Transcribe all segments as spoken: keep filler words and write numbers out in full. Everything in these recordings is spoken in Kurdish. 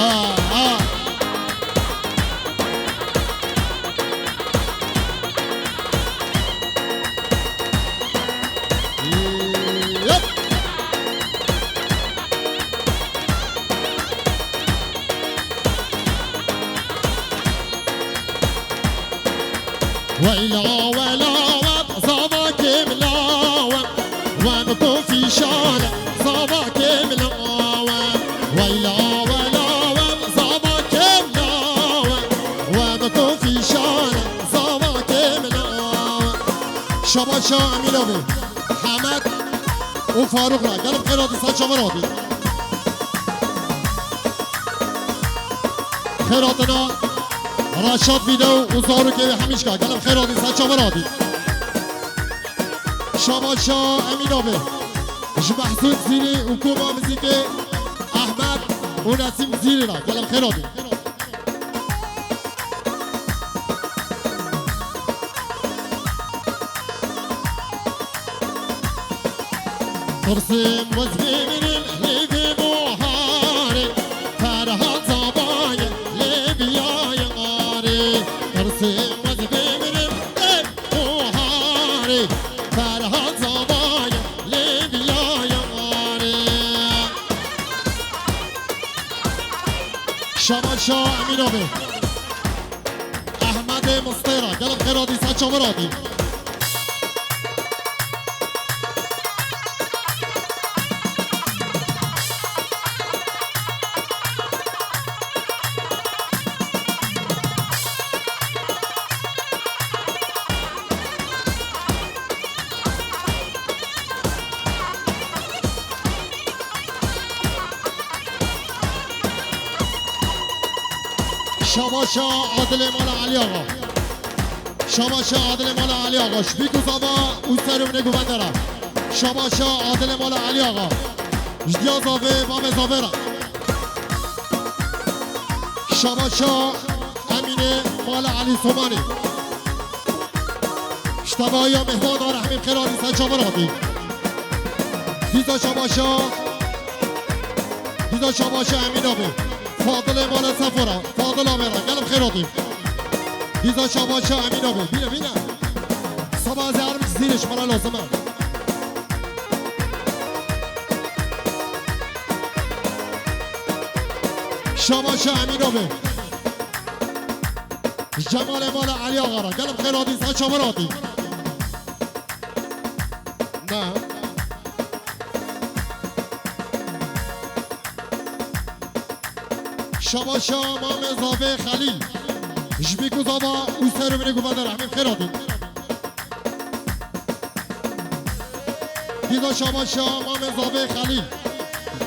Ah, ah. Yep. Weyla wela we zava kêmla we, we bi kofî şane zava kêmla we. Weyla wela we zava kêmla we, we bi kofî şane zava kêmla we. Şabaşa Emîn abi, Hemed û Faruk ra. Gelin xêr hatî, ser çavan hatî. Xêr hatina Reşat Video û Zarokê wê hemîşka. Gelin xêr hatî, ser çavan hatî. Şabaşa Emîn abi. Ji Mehsûd Zîrî û koma muzîkê Ehmed û Nesîm Zîrî ra. Gelin xêr hatî. Tirsim wez bimirim lê vê buharê, Ferhat Zabaye lê biyayê arê. Tirsim wez bimirim lê buharê, Ferhat Zabaye lê biyayê arê. Şabaşa Emîn abi. Ehmedê Mistêra, gelek xêr hatî, ser çavan hatî. Şabaşa Adilê mala Elî Axa. Şabaşa Adilê mala Elî Axa. Ji bîk û zava û ser û binê guvende re. Şabaşa Adilê mala Elî Axa. Ji diya zavê bavê zavê re. Şabaşa Emînê mala Elî Somanî. Ji tevahiya mêhvana re hemî xêr hatî, ser çavan hatî. Dîza şabaşa, dîza şabaşa Emîn abi. Fadilê mala Sefo re, Fadil abi re. Gelin xêr hatî. Dîza şabaşa Emîn abi. Bîne, bîne. Seba ez ê herim Cizîrê, ji me re lazim e. Şabaşa Emîn abi. Cemalê mala Elî Axa re. Gelin xêr hatî, ser çavan hatî. Ne. Şabaşa mamê zavê Xelîl. Ji bîk û zava û ser û binê guvende re. Hemî xêr hatî. Dîza şabaşa mamê zavê Xelîl.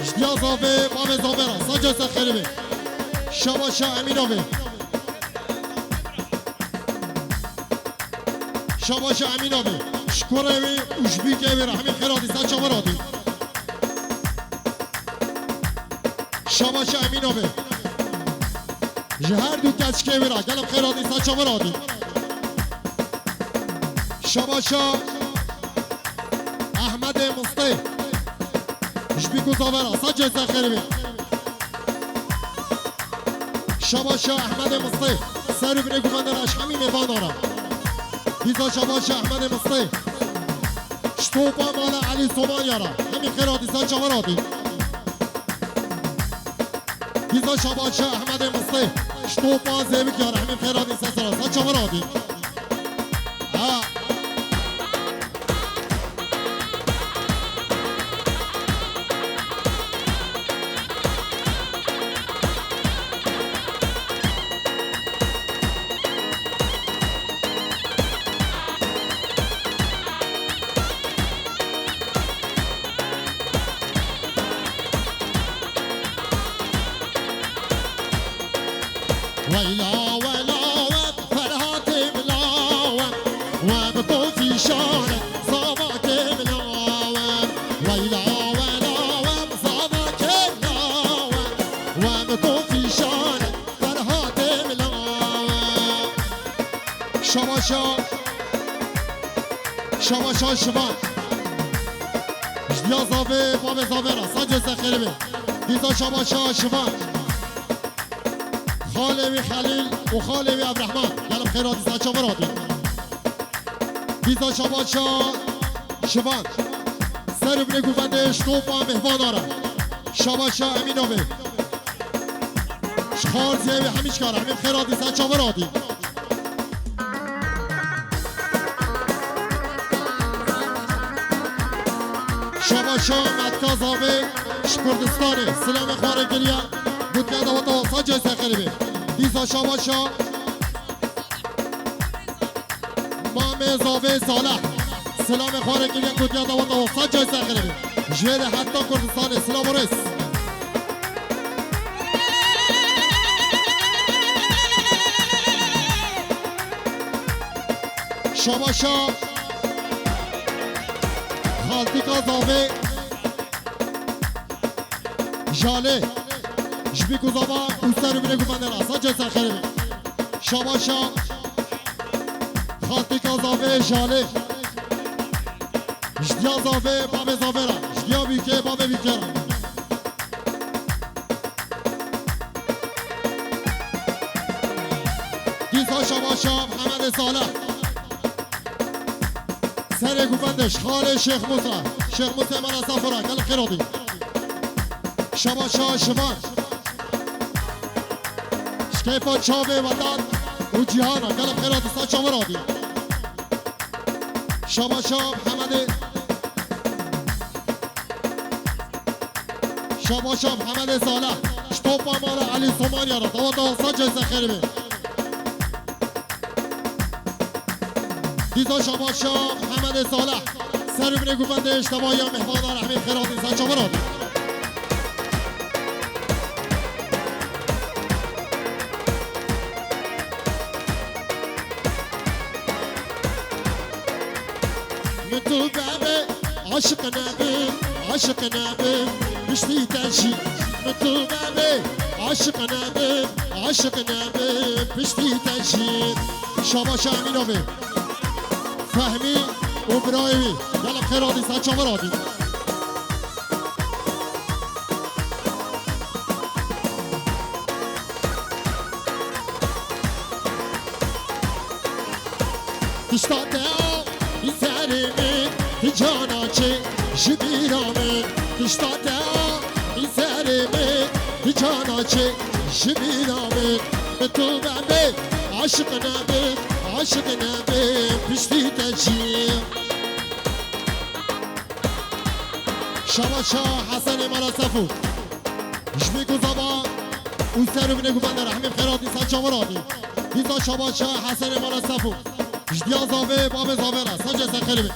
Ji diya zavê bavê zavê re. Sac e ser xêrê bê. Şabaşa Emîn abi. Şabaşa Emîn abi. Ji kurê wê û ji bîkê wê re hemî xêr hatî, ser çavan hatî. Şabaşa Emîn abi. Ji her du keçikê wê re gelek xêr hatî, ser çavan hatî. Şabaşa Ehmedê Mistê. Ji bîk û zavê re, sac e ser xêrê bê. Şabaşa Ehmedê Mistê. Ser û binê guvende re, ji hemî mêvana re. Dîza şabaşa Ehmedê Mistê. Ji topa mala Elî Somanya re. Hemî xêr hatî, ser çavan hatî. Dîza şabaşa Ehmedê Mistê. Ji topa Zêwik ya re. Hemî xêr hatî, ser sera. Ser çavan hatî. Ha. Weyla wela we Ferhatê bila we, we bi kofî şane zava kêmla we. Weyla wela we zava kêmla we, we bi kofî şane Ferhatê bila we. Şabaşa, şabaşa şivan. Ji diya zavê bavê zavê re, sac e ser xêrê bê. Dîza şabaşa şivan. Xalê wî Xelîl û xalê wî Ebrehman. Gelek xêr hatî, ser çavan hatî. Dîsa şabaşa Şivan. Ser û binê guvendê ji topa mêhvana re. Şabaşa Emînovê. Ji xarziyê wî hemî çikar, hemî xêr hatî, ser çavan hatî. Şabaşa Metka Zavê ji Kurdistanê. Silamê xwe re kiriye. Gotiye daweta wasa cayse xeribê. Dîsa şabaşa Mamê Zavê Saleh. Silamê xwe re kiriye. Gotiye daweta wasa cayse xeribê. Ji vê re heta Kurdistanê. Silav û rêz. Şabaşa Xaltîka Zavê Jalê. Ji bîk û zava û ser û binê guvendê re. Sace ser xerê be. Şabaşa Xaltîka Zavê Jalê. Ji diya Zavê, bavê Zavê re. Ji diya bîkê, bavê bîkê re. Dîsa şabaşa Hemedê Saleh. Serê guvendê ji xalê Şêx Musa. Şêx Musê mala Safura, gelek xêr hatî. Şabaşa Şivan. Ji keyfa çavê wetan û cîhana, gelek xêr hatî, ser çavan hatî. Şabaşa Hemedê. Şabaşa Hemedê Saleh. Ji topa mala Elî Somaniya re. Dawa dawa sace ser xêr be. Dîsa şabaşa Hemedê Saleh. Ser û binê guvendê ji tevahiya mêhvana re hemî xêr hatî, ser çavan hatî. Min tu bebe aşiq nebim, aşiq nebim, piştî te jî. Min tu bebe aşiq nebim, aşiq nebim, piştî te jî. Şabaşa Emînovê, Fehmî û birayê wî. Gelek xêr hatî, ser çavan hatî. Tişta te a, bi serê min, ti cana çê, ji bîra min. Tişta te a, bi serê min, ti cana çê, ji bîra min. Bi tu bebe, aşiq nebim, aşiq nebim, piştî te jî. Şabaşa Hesenê mala Sefû. Ji bîk û zava û ser û binê guvendê re hemî xêr hatî, ser çavan hatî. Dîsa şabaşa Hesenê mala Sefû. Ji diya Zavê, bavê Zavê re. Sace ser xêr be.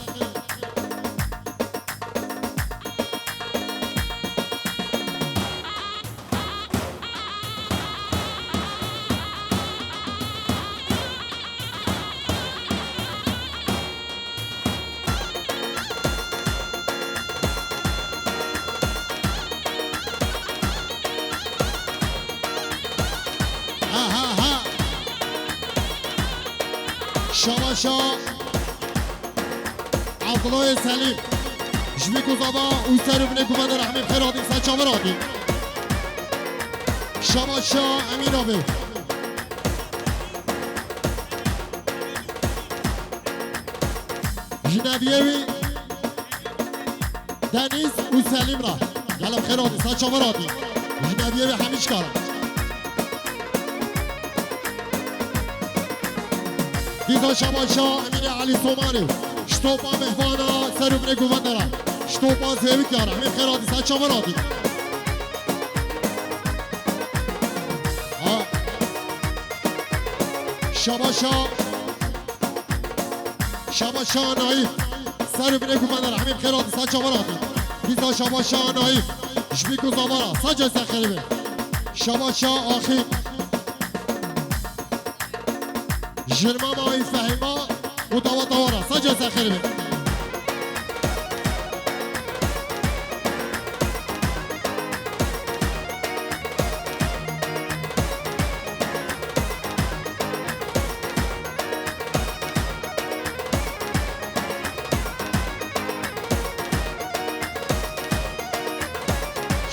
Ha, ha, ha. Şabaşa Abdullahê Selîm. Ji bîk û zava û ser û binê guvendê re hemî xêr hatî, ser çavan hatî. Şabaşa Emînovê. Ji neviyê wî Deniz û Selîm re. Gelek xêr hatî, ser çavan hatî. Ji neviyê wî hemî çikar. Dîsa şabaşa Emînê Elî Somanê. Ji topa mêhvana ser û binê guvendê re. Ji topa zêwikê re. Hemî xêr hatî, ser çavan hatî. Ha. Şabaşa Şabaşa Naîf. Ser û binê guvendê re. Hemî bi xêr hatî, ser çavan hatî. Dîsa şabaşa Naîf. Ji bîk û zava re. Sace ser xêr be. Şabaşa Axîn. Jirmama wî Fehîma û dawa dawa re. Sace ser xêr be.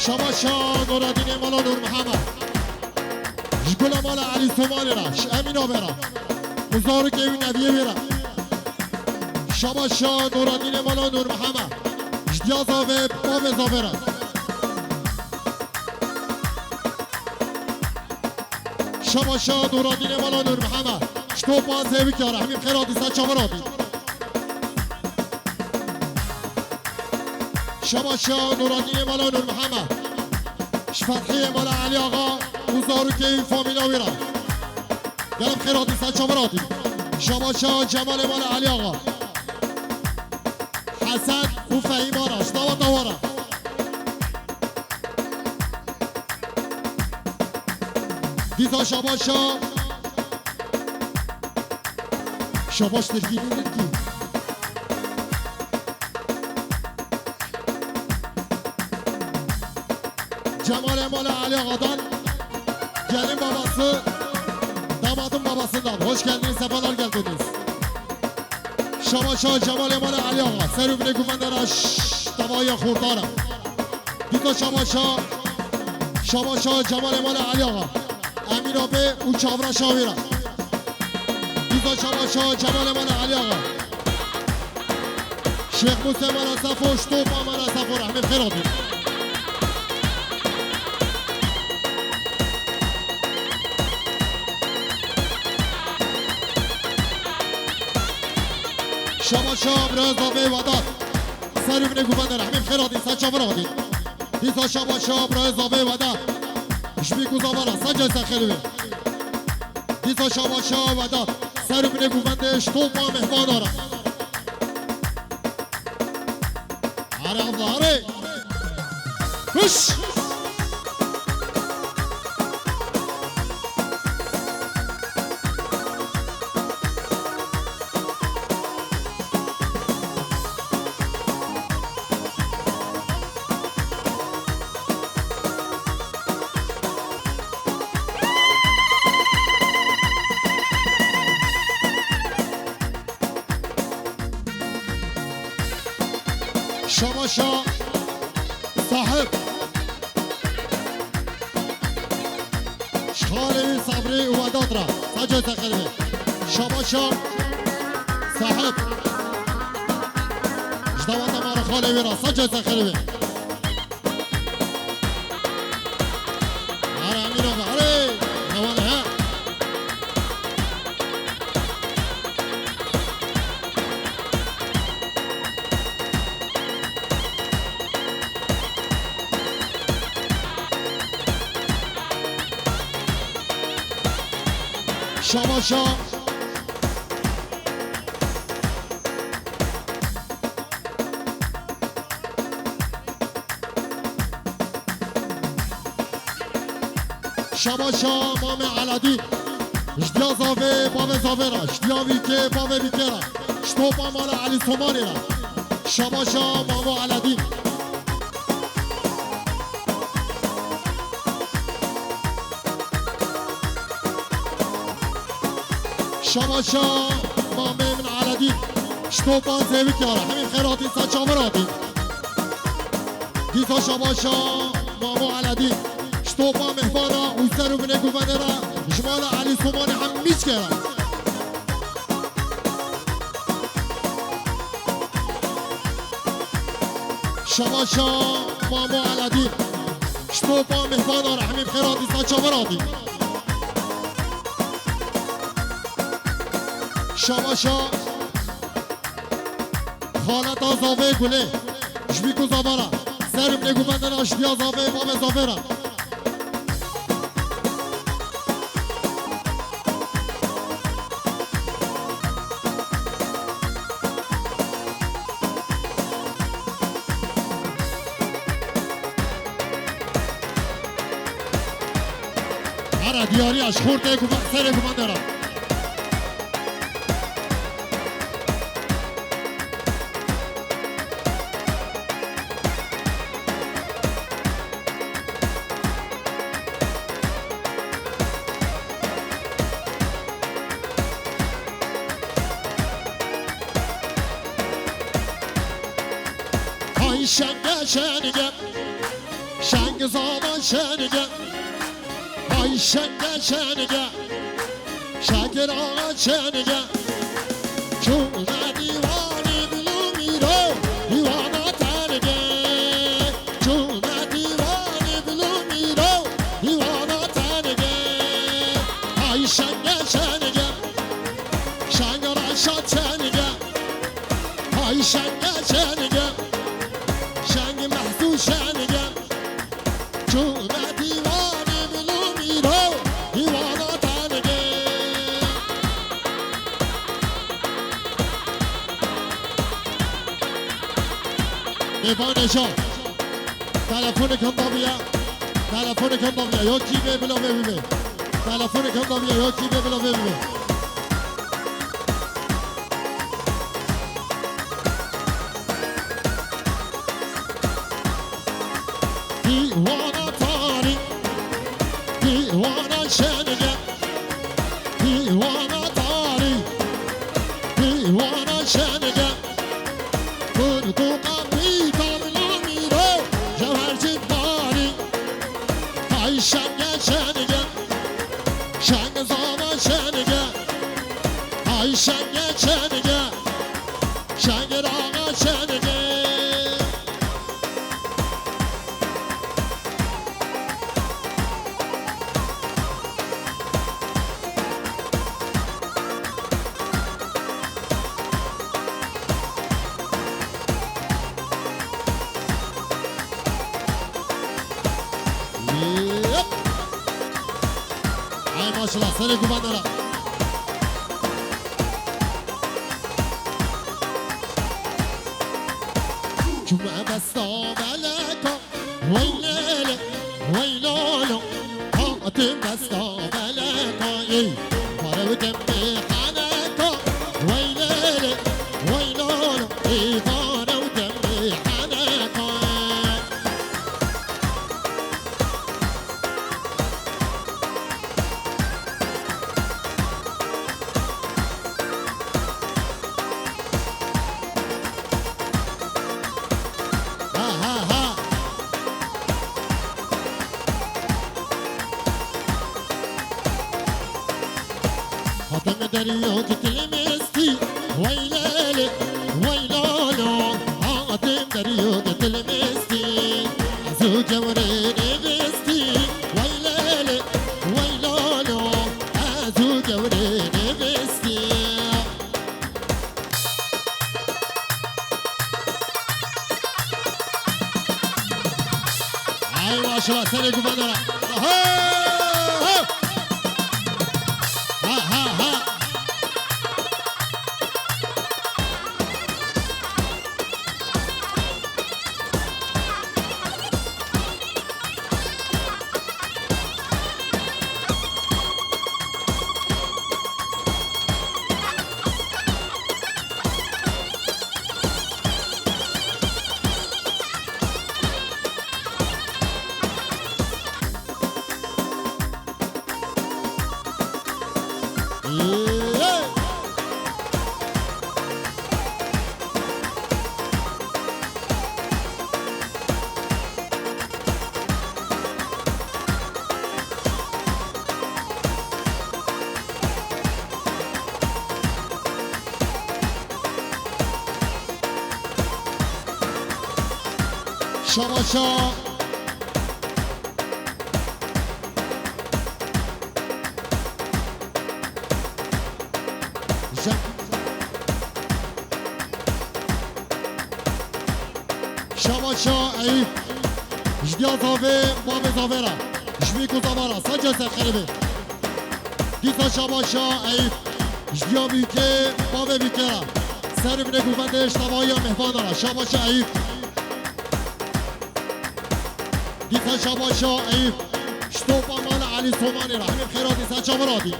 Şabaşa Nuradînê mala Nur Mihemed. Ji gula mala Elî Somalê re, ji Emîna vê re. Û zarokê wî neviyê wê re. Şabaşa Nuradînê mala Nûr Mihemed. Ji diya zavê, bavê zavê re. Şabaşa Nuradînê mala Nûr Mihemed. Ji topa zêwikya re, hemî xêr hatî, ser çavan hatî. Şabaşa Nuradînê mala Nûr Mihemed. Ji Fethiyê mala Elî Axa û zarokê wî, famîla wî re. Gelek xêr hatî, ser çavan hatî. Şabaşa Cemalê mala Elî Axa. Hesen û Fehîma re, ji daweta wan re. Dîsa şabaşa. Şabaş Tirkî, ne Tirkî? Cemalê mala Elî Axadan, gelin babası, damadın babasından. Hoş geldiniz, sefalar geldiniz. Şabaşa Cemalê mala Elî Axa, ser û binê guvende re, şş, tevaya xorta re. Dîsa şabaşa, şabaşa Cemalê mala Elî Axa. Emîna bê û çavra şawî re. Dîsa şabaşa Cemalê mala Elî Axa. Şêx Mûsê mala Sefo, ji topa mala Sefo re, hemî xêr hatî. Şabaşa bira zavê Vedat. Ser û binê guvende re, hemî xêr hatî, ser çavan hatî. Dîsa şabaşa bira zavê Vedat. Ji bî ku zava re, ser cay ser xêr wê. Dîsa şabaşa Vedat. Ser û binê guvende, ji topa mehvana re. Are abla, are. Huş! Şabaşa sahib. Ji xalê wî Sabrî û Vedat re. Ser cay ser xêr wê. Şabaşa sahib. Ji daweta me re xalê wî re. Ser cay ser xêr wê. Are Emîn abi, are. Heval he. Şabaşa. Şabaşa Mamê Eladîn. Ji diya zavê, bavê zavê re. Ji diya vîkê, bavê vîkê re. Ji topa mala Elî Somalê re. Şabaşa Mamo Eladîn. Şabaşa Mamê min Eladîn. Ji topa zêwikya re. Hemî xêr hatî, ser çavan hatî. Dîsa şabaşa Mamo Eladîn. Ji topa mehvana û ser û binê guvende re. Ji mala Elî Somanê hemî çike re. Şabaşa Mamo Eladîn. Ji topa mehvana re, hemî xêr hatî, ser çavan hatî. Şabaşa xaleta zavê Gulê. Ji bî ku zava re. Ser û binê guvende re, ji diya zavê, bavê zavê re. Here diyariya ji xortê guvan-, serê guvende re. Hay şenge şenge, şeng zava şenge. Hay Şenge şenge, şengir ağa şenge. Çûme dîwanê bilûmîro, dîwana tenge. Çûme dîwanê bilûmîro, dîwana tenge. Ay şenge şenge, şengir aşa şenge. Ay şenge şenge, şengir mehsû şenge. Çûme dîwanê bilûmîro, dîwana tenge. Êvanê şa. Telefonik hemba biya. Telefonik hemba biya. Yo kî bê bila vê bibe. Telefonik hemba biya. Yo kî bê bila vê bibe. Dîwana tarî, dîwana şenge, dîwana tarî, dîwana şenge. Kurdu qamî tamlamîro, jewer cî tarî. Ay şenge şenge, şeng zava şenge. Ay şenge şenge, şengir ağa şenge. Yep. Ay maşallah, serê guvan dera. Çûme besta beleka, wey lele, wey lolo. Hatim besta beleka, ey. Pare û demê haneka, wey lele, wey lolo. Ey, pare û demê haneka. Ha, ha, ha. Hatim deriyo ditilmesti, wey lele, wey lolo. Hatim deriyo ditilmesti, ez û gewrê nivesti, wey lele, wey lolo. Ez û gewrê nivesti. Ay maşallah, serê guvan dera. Ha, ha. Ha, ha, ha. Şabaşa. Şa-, Şabaşa Eyüp. Ji diya zavê bavê zavê re. Ji vî ku zava re. Sace ser xeribê. Dîsa Şabaşa Eyüp. Ji diya bîkê bavê bîkê re. Ser binê guvendê ji tevaya mêhvana re. Şabaşa Eyüp. Dîsa Şabaşa Eyüp. Ji topa mala Elî Somanî re. Hemî xêra dîsa çaviratî.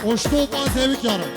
O ji topa zêwikya re.